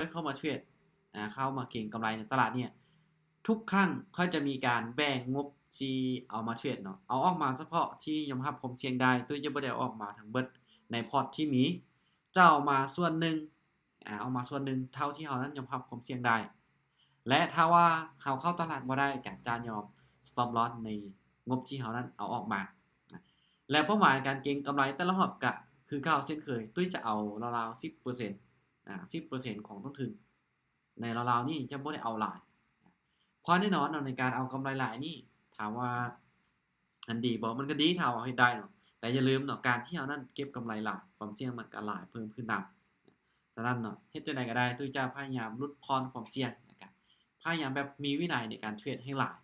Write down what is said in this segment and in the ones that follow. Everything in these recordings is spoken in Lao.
ຂ້ອຍເຂົ້າມາເທຣດ ອາ ເຂົ້າມາເກັງກຳໄລໃນຕະຫຼາດນີ້ ທຸກຄັ້ງຂ້ອຍຈະມີການແບ່ງງົບທີ່ເອົາມາເທຣດເນາະ ເອົາອອກມາສະເພາະທີ່ຍອມຮັບຄວາມສ່ຽງໄດ້ ຕຸ້ຍຈະບໍ່ໄດ້ເອົາອອກມາທັງເບິດໃນພອດທີ່ມີ ຈະເອົາມາສ່ວນໜຶ່ງ ອາ ເອົາມາສ່ວນໜຶ່ງເທົ່າທີ່ເຮົານັ້ນຍອມຮັບຄວາມສ່ຽງໄດ້ ແລະ ຖ້າວ່າເຮົາເຂົ້າຕະຫຼາດບໍ່ໄດ້ ກະຈະຍອມ stop loss ໃນງົບທີ່ເຮົານັ້ນເອົາອອກມາ ແລະ ເປົ້າໝາຍການເກັງກຳໄລແຕ່ລະຮອບກະຄືເກົ່າເຊັ່ນເຄີຍ ຕຸ້ຍຈະເອົາລາວໆ ສິບເປີເຊັນ ອາ ສິບເປີເຊັນຂອງຕົ້ນທຶນ ໃນລາວໆນີ້ຈະບໍ່ໄດ້ເອົາຫຼາຍ ເພາະແນ່ນອນເນາະ ໃນການເອົາກຳໄລຫຼາຍນີ້ ຖາມວ່າມັນດີບໍ່? ມັນກໍດີຖ້າເຮົາເຮັດໄດ້ເນາະ ແຕ່ຢ່າລືມເນາະ ການທີ່ເຮົານັ້ນເກັບກຳໄລຫຼາຍ ຄວາມສ່ຽງມັນກໍຫຼາຍເພີ່ມຂຶ້ນນຳ. ສະນັ້ນເນາະ ເຮັດຈັ່ງໃດກໍໄດ້ ຕຸ້ຍຈະພະຍາຍາມຫຼຸດຜ່ອນຄວາມສ່ຽງ ແລ້ວກະພະຍາຍາມແບບມີວິໄນໃນການເທຣດໃຫ້ຫຼາຍ.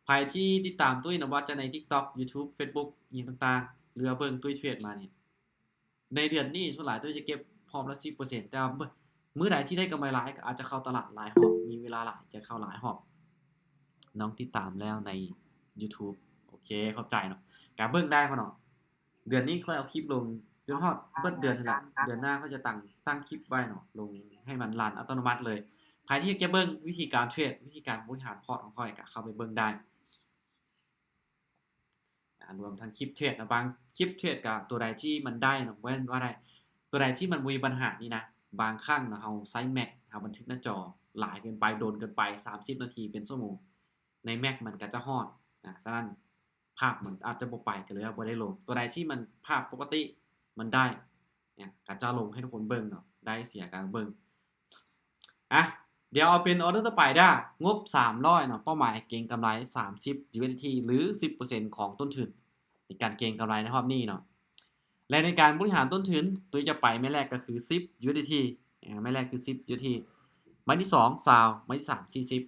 ໃຜທີ່ຕິດຕາມຕຸ້ຍນະ ບໍ່ວ່າຈະໃນ TikTok YouTube Facebook ອີ່ຫຍັງຕ່າງໆ ຫຼືວ່າເບິ່ງຕຸ້ຍເທຣດມານີ້ ໃນເດືອນນີ້ສ່ວນຫຼາຍຕຸ້ຍຈະເກັບຮອບລະສິບເປີເຊັນ ແຕ່ວ່າມື້ໃດທີ່ໄດ້ກຳໄລຫຼາຍກໍອາດຈະເຂົ້າຕະຫຼາດຫຼາຍຮອບ ມີເວລາຫຼາຍຈະເຂົ້າຫຼາຍຮອບ. ນ້ອງຕິດຕາມແລ້ວໃນ YouTube ໂອເຄ ເຂົ້າໃຈເນາະ ກະເບິ່ງໄດ້ເນາະ. ເດືອນນີ້ຂ້ອຍເອົາຄລິບລົງຈົນຮອດເບິດເດືອນນີ້ແຫຼະ ເດືອນໜ້າຂ້ອຍຈະຕັ້ງ ຕັ້ງຄລິບໄວ້ເນາະ ລົງໃຫ້ມັນລັນອັດຕະໂນມັດເລີຍ. ໃຜທີ່ຢາກຈະເບິ່ງວິທີການເທຣດ ວິທີການບໍລິຫານພອດຂອງຂ້ອຍ ກໍເຂົ້າໄປເບິ່ງໄດ້. ອາ ລວມທັງຄລິບເທຣດນະ ບາງຄລິບເທຣດກະ ຕົວໃດທີ່ມັນໄດ້ນະ ບໍ່ແມ່ນວ່າໄດ້ ຕົວໃດທີ່ມັນບໍ່ມີບັນຫານີ້ນະ ບາງຄັ້ງນະ ເຮົາໃຊ້ Mac ເຮົາບັນທຶກໜ້າຈໍຫຼາຍເກີນໄປ ດົນເກີນໄປ ສາມສິບນາທີເປັນຊົ່ວໂມງ ໃນ Mac ມັນກະຈະຮ້ອນນະ ສະນັ້ນພາບມັນອາດຈະບໍ່ໄປ ກະເລີຍວ່າບໍ່ໄດ້ລົງ. ຕົວໃດທີ່ມັນພາບປົກກະຕິມັນໄດ້ ນະ ກະຈະລົງໃຫ້ທຸກຄົນເບິ່ງເນາະ ໄດ້ເສຍກະເບິ່ງ. ອະ ດຽວເອົາເປັນອໍເດີຕໍ່ໄປເດີ້ ງົບສາມຮ້ອຍເນາະ ເປົ້າໝາຍເກັງກຳໄລສາມສິບ USDT ຫຼື ສິບເປີເຊັນຂອງຕົ້ນທຶນ ໃນການເກັງກຳໄລໃນຮອບນີ້ເນາະ ແລະ ໃນການບໍລິຫານຕົ້ນທຶນ ຕຸ້ຍຈະໄປໄມ້ແລກກໍຄືສິບ USDT ອາ ໄມ້ແລກຄືສິບ USDT ໄມ້ທີສອງ ຊາວ ໄມ້ທີສາມ ສີ່ສິບ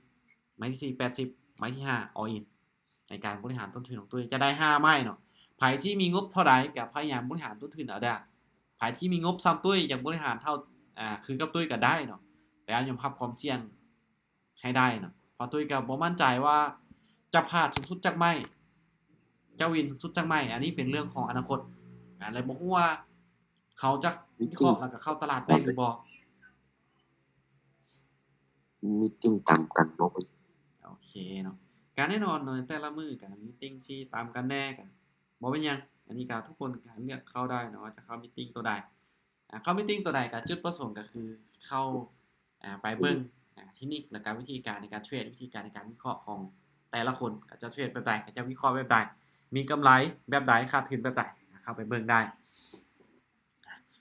ໄມ້ທີສີ່ ແປດສິບ ໄມ້ທີຫ້າ all in. ໃນການບໍລິຫານຕົ້ນທຶນຂອງຕຸ້ຍຈະໄດ້ຫ້າໄມ້ເນາະ. ໃຜທີ່ມີງົບເທົ່າໃດກໍພະຍາຍາມບໍລິຫານຕົ້ນທຶນເອົາເດີ້. ໃຜທີ່ມີງົບສ່ຳຕຸ້ຍ ຢາກບໍລິຫານເທົ່າ ອາ ຄືກັບຕຸ້ຍກໍໄດ້ເນາະ ແຕ່ຍອມຮັບຄວາມສ່ຽງໃຫ້ໄດ້ເນາະ ເພາະຕຸ້ຍກໍບໍ່ໝັ້ນໃຈວ່າຈະພາດສູງສຸດຈັກໄມ້ ຈະວິນສູງສຸດຈັກໄມ້ ອັນນີ້ເປັນເລື່ອງຂອງອະນາຄົດ ອາ ແລະ ບໍ່ຮູ້ວ່າເຮົາຈະວິເຄາະແລ້ວກໍເຂົ້າຕະຫຼາດໄດ້ຫຼືບໍ່. ມີຕິ້ງຕາມກັນບໍ່? ໂອເຄເນາະ ກະແນ່ນອນເນາະ ແຕ່ລະມື້ກະມີຕິ້ງທີ່ຕາມກັນແດ່ ກະບໍ່ເປັນຫຍັງ ອັນນີ້ກະທຸກຄົນກະເລືອກເຂົ້າໄດ້ເນາະ ວ່າຈະເຂົ້າມີຕິ້ງໂຕໃດ ອາ ເຂົ້າມີຕິ້ງໂຕໃດ ກະຈຸດປະສົງກະຄືເຂົ້າ ອາ ໄປເບິ່ງ ອາ ເທັກນິກ ແລ້ວກະວິທີການໃນການເທຣດ ວິທີການໃນການວິເຄາະຂອງແຕ່ລະຄົນ ເຂົາເຈົ້າເທຣດແບບໃດ ເຂົາເຈົ້າວິເຄາະແບບໃດ ມີກຳໄລແບບໃດ ຂາດທຶນແບບໃດ ເຂົ້າໄປເບິ່ງໄດ້.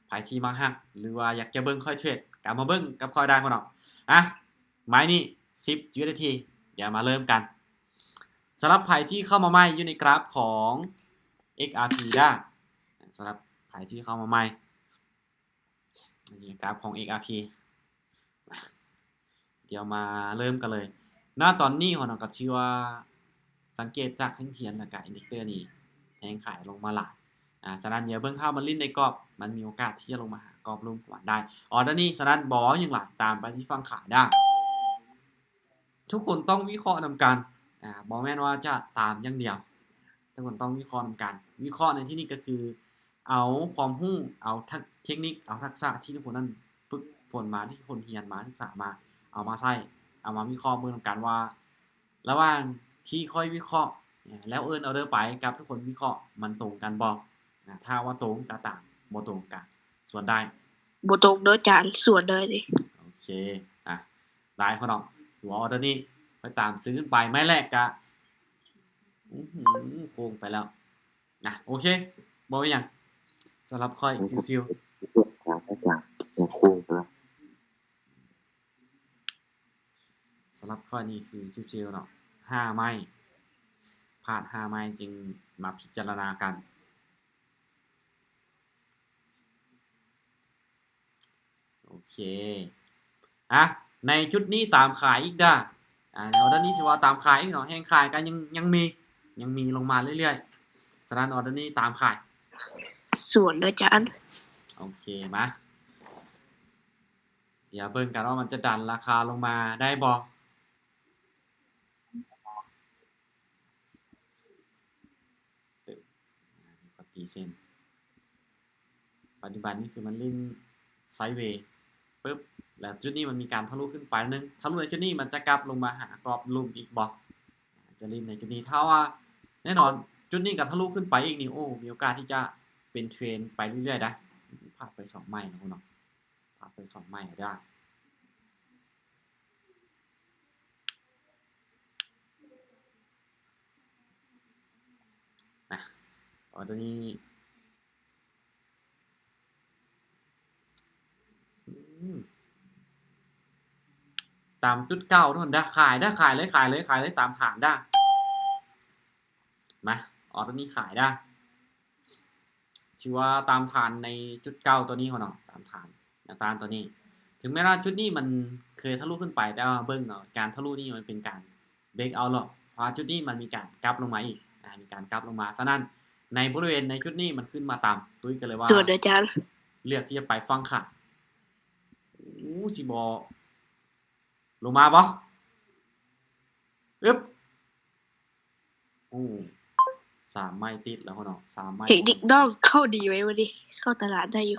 ໃຜທີ່ມັກຮັກ ຫຼືວ່າຢາກຈະເບິ່ງຂ້ອຍເທຣດ ກໍມາເບິ່ງກັບຂ້ອຍໄດ້ພີ່ນ້ອງ. ອະ ໄມ້ນີ້ສິບ USDT ດຽວມາເລີ່ມກັນ. ສຳລັບໃຜທີ່ເຂົ້າມາໃໝ່ຢູ່ໃນກຣາຟຂອງ XRP ເດີ້ ສຳລັບໃຜທີ່ເຂົ້າມາໃໝ່ ອັນນີ້ກຣາຟຂອງ XRP ດຽວມາເລີ່ມກັນເລີຍ. ນະຕອນນີ້ເຮົານະກໍຖືວ່າສັງເກດຈາກແທ່ງທຽນ ແລ້ວກະອິນດິເຄເຕີນີ້ແຮງຂາຍລົງມາຫຼາຍ. ອາ ສະນັ້ນດຽວເບິ່ງຖ້າມັນຫຼິ້ນໃນກອບ ມັນມີໂອກາດທີ່ຈະລົງມາຫາກອບລຸ່ມຂອງມັນໄດ້ ອໍເດີນີ້. ສະນັ້ນບໍ່ເວົ້າຫຍັງຫຼາຍ ຕາມໄປທີ່ຝັ່ງຂາຍເດີ້. ທຸກຄົນຕ້ອງວິເຄາະນຳກັນ ອາ ບໍ່ແມ່ນວ່າຈະຕາມຢ່າງດຽວ ທຸກຄົນຕ້ອງວິເຄາະນຳກັນ. ວິເຄາະໃນທີ່ນີ້ກໍຄື ເອົາຄວາມຮູ້ ເອົາທັກ ເທັກນິກ ເອົາທັກສະທີ່ທຸກຄົນນັ້ນຝຶກຝົນມາ ທີ່ທຸກຄົນຮຽນມາ ສຶກສາມາ ເອົາມາໃຊ້ ເອົາມາວິເຄາະເບິ່ງນຳກັນວ່າ ລະຫວ່າງທີ່ຂ້ອຍວິເຄາະ ແລ້ວເອີ້ນອໍເດີໄປ ກັບທຸກຄົນວິເຄາະ ມັນຕົງກັນບໍ່? ອາ ຖ້າວ່າຕົງກໍຕາມ ບໍ່ຕົງກໍສວນໄດ້. ບໍ່ຕົງເດີຈານ ສວນເດີເດ. ໂອເຄ ອາ ໄດ້ພໍ່ນ້ອງ ຖືວ່າອໍເດີນີ້ຂ້ອຍຕາມຊື້ຂຶ້ນໄປ ໄມ້ແລກກະ ອື້ຫື ໂຄ້ງໄປແລ້ວ. ນະ ໂອເຄ ບໍ່ເປັນຫຍັງ ສຳລັບຂ້ອຍຊິວໆ. ສຳລັບຂ້ອຍນີ້ຄືຊິວໆເນາະ ຫ້າໄມ້ ພາດຫ້າໄມ້ຈຶ່ງມາພິຈາລະນາກັນ. ໂອເຄ ອະ ໃນຈຸດນີ້ຕາມຂາຍອີກເດີ້. ອາ ໃນອໍເດີນີ້ຖືວ່າຕາມຂາຍອີກເນາະ ແຮງຂາຍກໍຍັງ ຍັງມີ ຍັງມີລົງມາເລື້ອຍໆ. ສະນັ້ນອໍເດີນີ້ຕາມຂາຍ ສວນເດີຈານ. ໂອເຄ ມາ ດຽວເບິ່ງກັນວ່າມັນຈະດັນລາຄາລົງມາໄດ້ບໍ່. ປັດຈຸບັນນີ້ຄືມັນຫຼິ້ນໄຊເວ ປຶບ ແລ້ວຈຸດນີ້ມັນມີການທະລຸຂຶ້ນໄປໜຶ່ງ ທະລຸໃນຈຸດນີ້ມັນຈະກັບລົງມາຫາກອບລຸ່ມອີກບໍ່? ຈະຫຼິ້ນໃນຈຸດນີ້ ຖ້າວ່າແນ່ນອນຈຸດນີ້ກໍທະລຸຂຶ້ນໄປອີກນີ້ ໂອ້ ມີໂອກາດທີ່ຈະເປັນເທຣນໄປເລື້ອຍໆໄດ໋. ພາດໄປສອງໄມ້ແລ້ວເນາະ ພາດໄປສອງໄມ້ແລ້ວເດີ. ອາ ອໍເດີນີ້ ອືມ ຕາມຈຸດເກົ່າທຸກຄົນເດີ ຂາຍເດີ ຂາຍເລີຍ ຂາຍເລີຍ ຂາຍເລີຍ ຕາມຖານເດີ. ມາ ອໍເດີນີ້ຂາຍເດີ. ຖືວ່າຕາມຖານໃນຈຸດເກົ່າຕົວນີ້ເນາະ ຕາມຖານແນວຕ້ານຕົວນີ້ ເຖິງແມ່ນວ່າຈຸດນີ້ມັນເຄີຍທະລຸຂຶ້ນໄປ ແຕ່ວ່າເບິ່ງເນາະ ການທະລຸນີ້ມັນເປັນການເບຣກເອົາເນາະ ເພາະວ່າຈຸດນີ້ມັນມີການກັບລົງມາອີກ ອາ ມີການກັບລົງມາ. ສະນັ້ນໃນບໍລິເວນໃນຈຸດນີ້ມັນຂຶ້ນມາຕ່ຳ ຕຸ້ຍກໍເລີຍວ່າ ສວນອາຈານ ເລືອກທີ່ຈະໄປຝັ່ງຂາ. ໂອ້ ຊິບໍ່ລົງມາບໍ່? ອຶບ ໂອ້ ສາມໄມ້ຕິດແລ້ວເນາະ ສາມໄມ້ ເຫັນເດັກນ້ອງເຂົ້າດີໄວ້ມື້ນີ້ ເຂົ້າຕະຫຼາດໄດ້ຢູ່.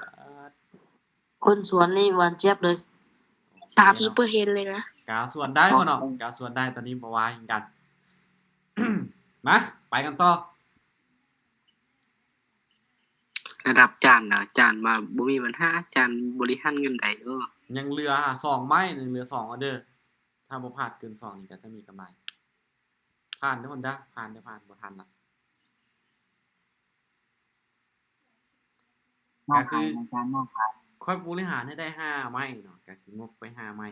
ຄົນສວນນີ້ຫວານຈຽບເລີຍ ຕາມທີ່ເປີເຫັນເລີຍນະ. ກາສວນໄດ້ເນາະ ກາສວນໄດ້ ຕອນນີ້ບໍ່ວ່າຫຍັງກັນ. ມາ ໄປກັນຕໍ່. ລະດັບຈານນະ ຈານວ່າບໍ່ມີບັນຫາ ຈານບໍລິຫານເງິນໄດ້ເດີ. ຍັງເຫຼືອສອງໄມ້ ຍັງເຫຼືອສອງອອເດີ ຖ້າບໍ່ພາດເກີນສອງນີ້ກໍຈະມີກຳໄລ. ຜ່ານເດີ ຮອນດ້າ ຜ່ານເດີ ຜ່ານ ບໍ່ທັນລະ. ກໍຄືຂ້ອຍບໍລິຫານໃຫ້ໄດ້ຫ້າໄມ້ເນາະ ກໍຄືງົບໄປຫ້າໄມ້.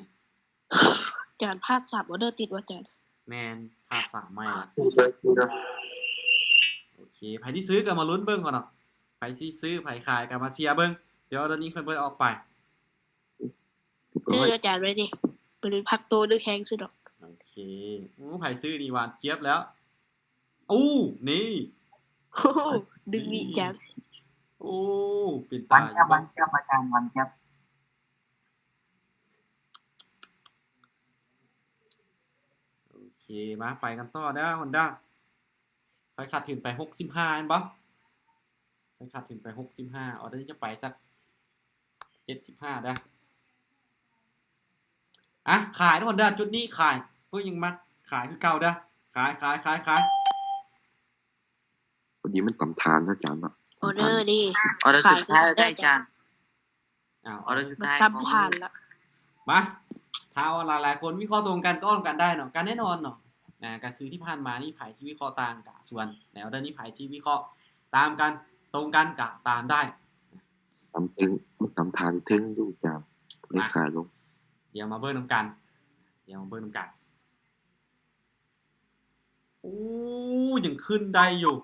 ຈານພາດສາມອອເດີຕິດວ່າຈານ. ແມ່ນ ພາດສາມໄມ້ລະ. ໂອເຄ ໃຜທີ່ຊື້ກໍມາລຸ້ນເບິ່ງກ່ອນເນາະ ໃຜທີ່ຊື້ ໃຜຂາຍກໍມາເຊຍເບິ່ງ. ດຽວອອເດີນີ້ເພິ່ນເບິດອອກໄປ. ຊື້ອາຈານໄວ້ເດ ເປັນພັກໂຕ ດຶກແຮງສຸດດອກ. ໂອເຄ ໂອ້ ໃຜຊື້ນີ້ຫວານຈຽບແລ້ວ. ໂອ້ ນີ້ ໂອ້ໂຫ ດຶງວິຈານ. ໂອ້ ເປັນຕາ ຫວານຈຽບ ອາຈານ ຫວານຈຽບ. ໂອເຄ ມາໄປກັນຕໍ່ເດີ ຮອນດ້າ. ຂ້ອຍຂາດທຶນໄປຫົກສິບຫ້າແມ່ນບໍ່? ຂ້ອຍຂາດທຶນໄປຫົກສິບຫ້າ ອອເດີນີ້ຈະໄປສັກເຈັດສິບຫ້າເດີ. ອະ ຂາຍທຸກຄົນເດີ ຈຸດນີ້ຂາຍ ໂຕຍັງມາຂາຍຄືເກົ່າເດີ ຂາຍ ຂາຍ ຂາຍ ຂາຍ. ພໍດີມັນຕຳຖານເນາະ ອາຈານເນາະ. ອອເດີນີ້ ອອເດີສຸດທ້າຍແລ້ວເດີ ອາຈານ. ອ້າວ ອອເດີສຸດທ້າຍ ຕຳຖານລະ. ມາ ຖ້າວ່າຫຼາຍໆຄົນວິເຄາະຕົງກັນກໍອອກນຳກັນໄດ້ເນາະ ກໍແນ່ນອນເນາະ. ອາ ກໍຄືທີ່ຜ່ານມານີ້ໃຜທີ່ວິເຄາະຕ່າງກໍສວນ ແລ້ວເດີນີ້ໃຜທີ່ວິເຄາະຕາມກັນ ຕົງກັນກໍຕາມໄດ້. ຕຳເທິງ ມັນຕຳຖານເທິງຢູ່ອາຈານ ເລີຍຂາຍລົງ. ດຽວມາເບິ່ງນຳກັນ ດຽວມາເບິ່ງນຳກັນ. ໂອ້ ຍັງຂຶ້ນໄດ້ຢູ່.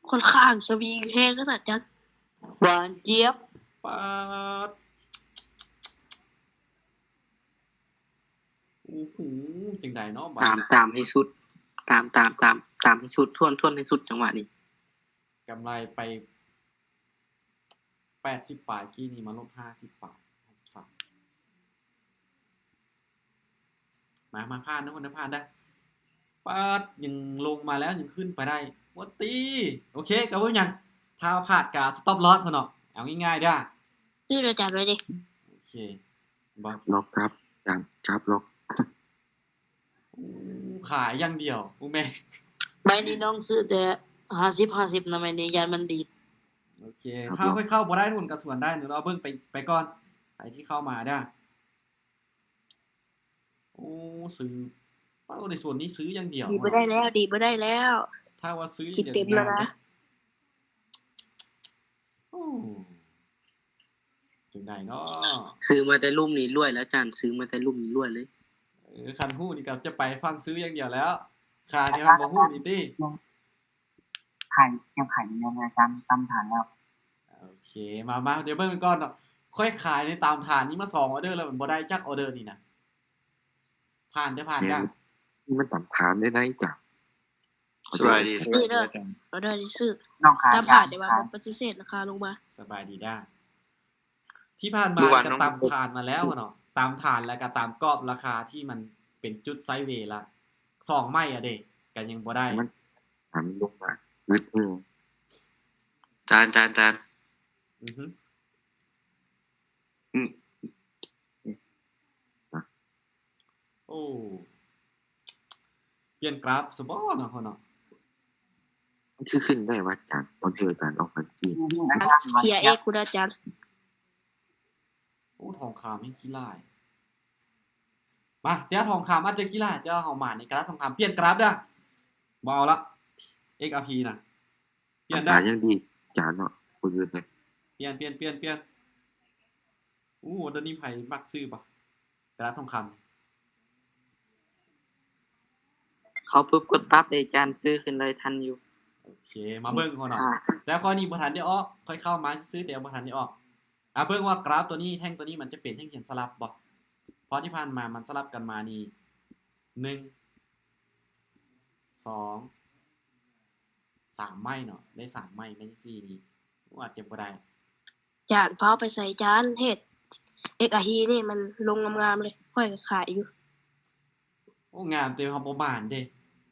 ຂ້ອນຂ້າງສະວິງແຮງຂະໜາດຈັກ. ຫວານຈຽບ. ປາດ ໂອ້ໂຫ ຈັ່ງໃດເນາະບາດ ຕາມ ຕາມໃຫ້ສຸດ ຕາມ ຕາມ ຕາມ ຕາມໃຫ້ສຸດ ທວນ ທວນໃຫ້ສຸດ ຈັງຫວະນີ້. ກຳໄລໄປແປດສິບປາຍ ກີ້ນີ້ມາລົບຫ້າສິບປາຍ ຫ້າສິບສາມ. ມາ ມາ ຜ່ານເດີ ຜ່ານເດີ ຜ່ານເດີ. ປາດ ຍັງລົງມາແລ້ວ ຍັງຂຶ້ນໄປໄດ້ ບໍ່ຕີ. ໂອເຄ ກໍບໍ່ຫຍັງ ຖ້າພາດກໍສະຕັອບລອສພຸ້ນເນາະ. ເອົາງ່າຍໆເດີ ຊື່ອາຈານໄວ້ເດ. ໂອເຄ ບໍ່ ລັອກຄັບ ອາຈານ ຈັບລັອກ. ໂອ້ ຂາຍຢ່າງດຽວ ໂອ້ແມ່. ໄມ້ນີ້ນ້ອງຊື້ແຕ່ຫ້າສິບ ຫ້າສິບນະ ໄມ້ນີ້ຢ້ານມັນດີດ. ໂອເຄ ຖ້າຂ້ອຍເຂົ້າບໍ່ໄດ້ ທຸກຄົນກໍສວນໄດ້ເນາະ ເຮົາເບິ່ງໄປ ໄປກ່ອນ ໃຜທີ່ເຂົ້າມາເດີ. ໂອ້ ຊື້ ເປົ້າໃນໂຊນນີ້ຊື້ຢ່າງດຽວ ດີບໍ່ໄດ້ແລ້ວ ດີບໍ່ໄດ້ແລ້ວ ຖ້າວ່າຊື້ຢ່າງດຽວ ກິນເຕັມແລ້ວນະ. ໂອ້ ຈັ່ງໃດເນາະ ຊື້ມາແຕ່ລຸ່ມນີ້ລວຍແລ້ວ ອາຈານ ຊື້ມາແຕ່ລຸ່ມນີ້ລວຍເລີຍ. ເອີ ຄັນຮູ້ນີ້ກໍຈະໄປຝັ່ງຊື້ຢ່າງດຽວແລ້ວ ຂາຍທີ່ມັນບໍ່ຮູ້ນີ້ຕິ. ຂາຍ ຍັງຂາຍຢູ່ ຍັງ ຕາມ ຕາມຖານແລ້ວ. ໂອເຄ ມາ ມາ ດຽວເບິ່ງກ່ອນເນາະ ຂ້ອຍຂາຍໃນຕາມຖານນີ້ມາສອງອອເດີແລ້ວ ມັນບໍ່ໄດ້ຈັກອອເດີນີ້ນະ. ຜ່ານເດີ ຜ່ານເດີ ນີ້ມັນຕາມຖານໄດ້ໃດຈ້ະ. ສະບາຍດີ ຊື້ເດີ ອອເດີນີ້ຊື້ ນ້ອງຂາຍ ຕາມຖານ ແຕ່ວ່າບໍ່ປະຕິເສດລາຄາລົງມາ. ສະບາຍດີເດີ. ທີ່ຜ່ານມາກໍຕາມຖານມາແລ້ວເນາະ ຕາມຖານ ແລ້ວກໍຕາມກອບລາຄາທີ່ມັນເປັນຈຸດໄຊເວລະ ສອງໄມ້ອະເດ ກໍຍັງບໍ່ໄດ້ ມັນ ອັນລົງມາ ອື ຈານ ຈານ ຈານ ອືຮຶ ອືມ ປັນກຣາຟຊະບໍ່ເນາະ ເຮົາເນາະ? ມັນຄືຂຶ້ນໄດ້ວະອາຈານ ຕອນທີ່ອາຈານອອກພາສີ ເສຍເອກພຸ້ນອາຈານ. ໂອ້ ທອງຄຳແຮ່ງຂີ້ລ້າຍ. ມາ ແຕ່ທອງຄຳອາດຈະຂີ້ລ້າຍ ແຕ່ວ່າເຮົາມາໃນກຣາຟທອງຄຳ. ປ່ຽນກຣາຟເດີ້. ບໍ່ເອົາລະ ເອັກອາພີນະ. ປ່ຽນເດີ້. ຍັງດີອາຈານເນາະ ຜູ້ອື່ນນະ. ປ່ຽນ ປ່ຽນ ປ່ຽນ ປ່ຽນ. ໂອ້ ດຽວນີ້ໃຜມັກຊື້ບໍ່? ກະດາດທອງຄຳ ເຂົ້າປຶບກົດປັບເດ ອາຈານ ຊື້ຂຶ້ນເລີຍ ທັນຢູ່. ໂອເຄ ມາເບິ່ງກ່ອນເນາະ ແຕ່ຂ້ອຍນີ້ບໍ່ທັນໄດ້ອອກ ຂ້ອຍເຂົ້າມາຊື່ໆ ແຕ່ບໍ່ທັນໄດ້ອອກ. ອ່າ ເບິ່ງວ່າກຣາຟຕົວນີ້ ແທ່ງຕົວນີ້ ມັນຈະເປັນແທ່ງຂຽນສະຫຼັບບໍ່? ເພາະທີ່ຜ່ານມາມັນສະຫຼັບກັນມານີ້ ໜຶ່ງ ສອງ ສາມໄມ້ເນາະ ໄດ້ສາມໄມ້ ໄມ້ທີສີ່ນີ້ ອາດຈະບໍ່ໄດ້. ຈານ ຟ້າວໄປໃສຈານ ເຮັດເອັກອາຮີນີ້ມັນລົງງາມໆເລີຍ ຂ້ອຍກໍຂາຍຢູ່. ໂອ້ ງາມແຕ່ເຮົາບໍ່ໝານເດ້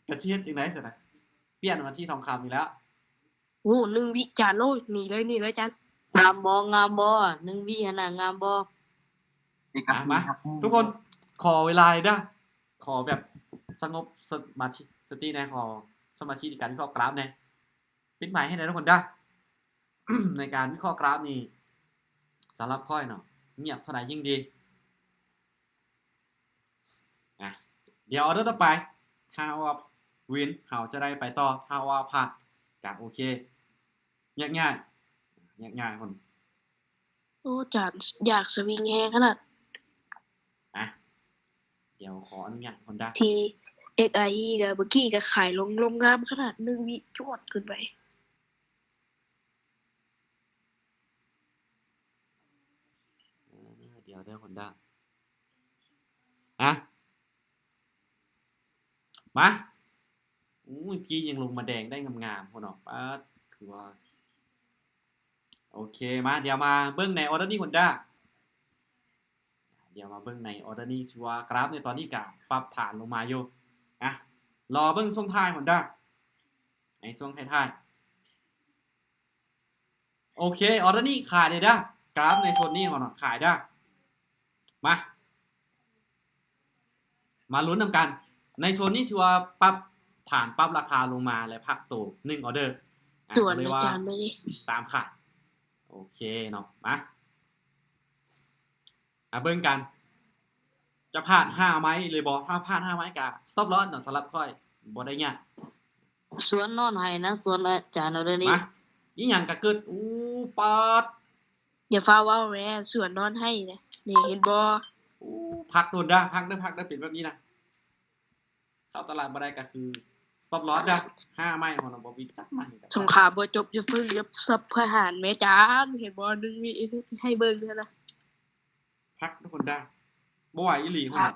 ກະຊິເຮັດຈັ່ງໃດຊັ້ນນະ? ປ່ຽນມາທີ່ທອງຄຳອີກແລ້ວ. ໂອ້ ໜຶ່ງວິຈານ ໂອ້ ໜີເລີຍ ໜີເລີຍຈານ. ງາມບໍ່ ງາມບໍ່ ໜຶ່ງວິຫັ້ນນະ ງາມບໍ່? ອ່ະ ມາ ທຸກຄົນ ຂໍເວລາເດີ້ ຂໍແບບສະຫງົບສະມາທິ ສະຕິແດ່ ຂໍສະມາທິໃນການວິເຄາະກຣາຟແດ່. ປິດໄມໃຫ້ແດ່ທຸກຄົນເດີ້. ໃນການວິເຄາະກຣາຟນີ້ ສຳລັບຂ້ອຍເນາະ ງຽບເທົ່າໃດຍິ່ງດີ. ອ່ະ ດຽວອໍເດີຕໍ່ໄປ ຖ້າວ່າວິນ ເຮົາຈະໄດ້ໄປຕໍ່ ຖ້າວ່າພາດກະໂອເຄ ແຍກຍ້າຍ ແຍກຍ້າຍຄົນ. ໂອ້ ຈານ ຢາກສະວິງແຮງຂະໜາດ. ອ່ະ ດຽວຂໍອະນຸຍາດຄົນເດີ້ ທີ່ເອັກອາຮີ ກະເມື່ອກີ້ກະຂາຍລົງ ລົງງາມຂະໜາດ ໜຶ່ງວິຈວດຂຶ້ນໄປ. ເອີ ດຽວເດີ້ຄົນເດີ້ ອ່ະ ມາ ໂອ້ຍ ກີ້ຍັງລົງມາແດງໄດ້ງາມໆພຸ້ນເນາະ ປາດ ຄືວ່າ ໂອເຄ ມາ ດຽວມາເບິ່ງໃນອໍເດີນີ້ຄົນເດີ້. ດຽວມາເບິ່ງໃນອໍເດີນີ້ ຖືວ່າກຣາຟໃນຕອນນີ້ກະປັບຖານລົງມາຢູ່ ອ່ະ ລໍເບິ່ງຊ່ວງທ້າຍພຸ້ນເດີ້ ໃນຊ່ວງທ້າຍໆ. ໂອເຄ ອໍເດີນີ້ຂາຍເດີ້ ກຣາຟໃນໂຊນນີ້ເນາະ ຂາຍເດີ້. ມາ ມາລຸ້ນນຳກັນ ໃນໂຊນນີ້ຖືວ່າປັບຖານ ປັບລາຄາລົງມາ ແລະ ພັກໂຕໜຶ່ງອໍເດີ ອ່ະ ສວນ ເລີຍວ່າ ອາຈານ ມື້ນີ້ຕາມຂາຍ. ໂອເຄເນາະ ມາ ອ່ະ ເບິ່ງກັນ ຈະຜ່ານຫ້າໄມ້ເລີຍບໍ່? ຖ້າຜ່ານຫ້າໄມ້ກະສະຕັອບລອສເນາະ ສຳລັບຂ້ອຍ ບໍ່ໄດ້ຍາກ. ສວນນອນໄຫ້ນະ ສວນອາຈານເອົາເດີ້ນີ້. ມາ ອີ່ຫຍັງກະເກີດ ອູ້ ປາດ ຢ່າຟ້າວເວົ້າແມ້ ສວນນອນໄຫ້ນະ ນີ້ເຫັນບໍ່? ໂອ້ ພັກໂດນເດີ້ ພັກເດີ້ ພັກເດີ້ ເປັນແບບນີ້ນະ ເຂົ້າຕະຫຼາດບໍ່ໄດ້ກະຄືສະຕັອບລອສເດີ້ ຫ້າໄມ້ ຂອງນ້ອງບອບບີຈັກໄມ້. ສົງຄາມບໍ່ຈົບ ຢ່າຝຶ້ງ ຢ່າສັບປະຫານແມ້ຈານ ເຫັນບໍ່? ໜຶ່ງວິໃຫ້ເບິ່ງຫັ້ນນະ ພັກທຸກຄົນເດີ້ ບໍ່ໄຫວອີ່ຫຼີພຸ້ນນະ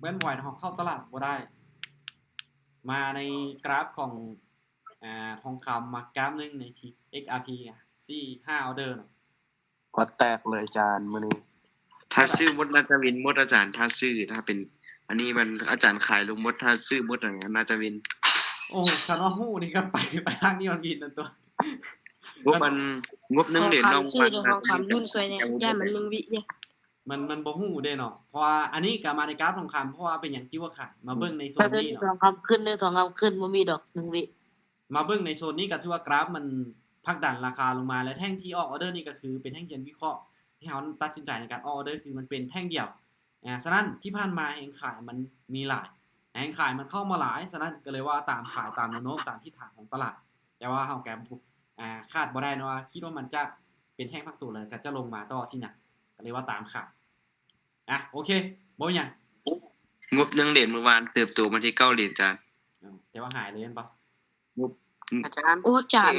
ແມ່ນບໍ່ໄຫວ ເຮົາເຂົ້າຕະຫຼາດບໍ່ໄດ້. ມາໃນກຣາຟຂອງ ອ່າ ທອງຄຳ ມາກຣາຟໜຶ່ງໃນທີ່ເອັກອາພີ ສີ່ຫ້າອໍເດີເນາະ. ກວດແຕກເລີຍອາຈານມື້ນີ້. ຖ້າຊື້ໝົດໜ້າຈະວິນໝົດອາຈານ ຖ້າຊື້ ຖ້າເປັນອັນນີ້ມັນອາຈານຂາຍລົງໝົດ ຖ້າຊື້ໝົດໜ້າຈະວິນ. ໂອ້ ຄັນວ່າຮູ້ນີ້ກະໄປ ໄປທາງນີ້ມັນວິນນັ້ນຕົວະ. ງົບມັນ ງົບໜຶ່ງເດ ນ້ອງວ່າ ທອງຄຳ ລຸ້ນຊ່ວຍແດ່ ຢ້ານມັນໜຶ່ງວິເດ. ມັນ ມັນບໍ່ຮູ້ເດເນາະ ເພາະວ່າອັນນີ້ກະມາໃນກຣາຟທອງຄຳ ເພາະວ່າເປັນຫຍັງຈຶ່ງວ່າຂາຍ ມາເບິ່ງໃນໂຊນນີ້ເນາະ. ທອງຄຳຂຶ້ນເດີ ທອງຄຳຂຶ້ນ ບໍ່ມີດອກໜຶ່ງວິ. ມາເບິ່ງໃນໂຊນນີ້ກະຖືວ່າກຣາຟມັນຜັກດັນລາຄາລົງມາ ແລະ ແທ່ງທີ່ອອກອໍເດີນີ້ກະຄືເປັນແທ່ງທີ່ວິເຄາະ ທີ່ເຮົາຕັດສິນໃຈໃນການອອກອໍເດີ ຄືມັນເປັນແທ່ງດຽວ. ອ່າ ສະນັ້ນທີ່ຜ່ານມາແຮງຂາຍມັນມີຫຼາຍ ແຮງຂາຍມັນເຂົ້າມາຫຼາຍ ສະນັ້ນກະເລີຍວ່າຕາມຂາຍຕາມແນວໂນ້ມຕາມທິດທາງຂອງຕະຫຼາດ. ແຕ່ວ່າເຮົາກະ ອ່າ ຄາດບໍ່ໄດ້ເນາະວ່າ ຄິດວ່າມັນຈະເປັນແທ່ງພັກໂຕ ແລ້ວກະຈະລົງມາຕໍ່ຊີ້ນະ ກະເລີຍວ່າຕາມຂາຍ. ອ່ະ ໂອເຄ ບໍ່ມີຫຍັງ. ງົບໜຶ່ງເດ ມື້ວານເຕີບໂຕມາທີ່ເກົ້າເດອາຈານ. ເອົ້າ ແຕ່ວ່າຫາຍເລີຍແມ່ນບໍ່? ງົບ ອາຈານ ໂອ້ ອາຈານ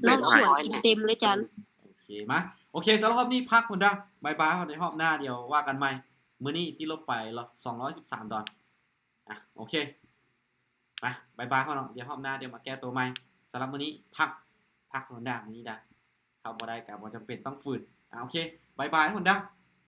ນ້ອງສວນກິນເຕັມເລີຍອາຈານ. ໂອເຄ ມາ ໂອເຄ ສຳລັບຮອບນີ້ພັກພຸ້ນເດີ້ ບາຍບາຍ ຮອດໃນຮອບໜ້າ ດຽວວ່າກັນໃໝ່. ມື້ນີ້ຕິດລົບໄປສອງຮ້ອຍສິບສາມດອນ. ອ່ະ ໂອເຄ ມາ ບາຍບາຍເຮົາເນາະ ດຽວຮອບໜ້າ ດຽວມາແກ້ໂຕໃໝ່. ສຳລັບມື້ນີ້ພັກ ພັກຫົວໜ້າມື້ນີ້ດາ ເຂົ້າບໍ່ໄດ້ກະບໍ່ຈຳເປັນຕ້ອງຝືນ. ອ່າ ໂອເຄ ບາຍບາຍ ຫົນດາ.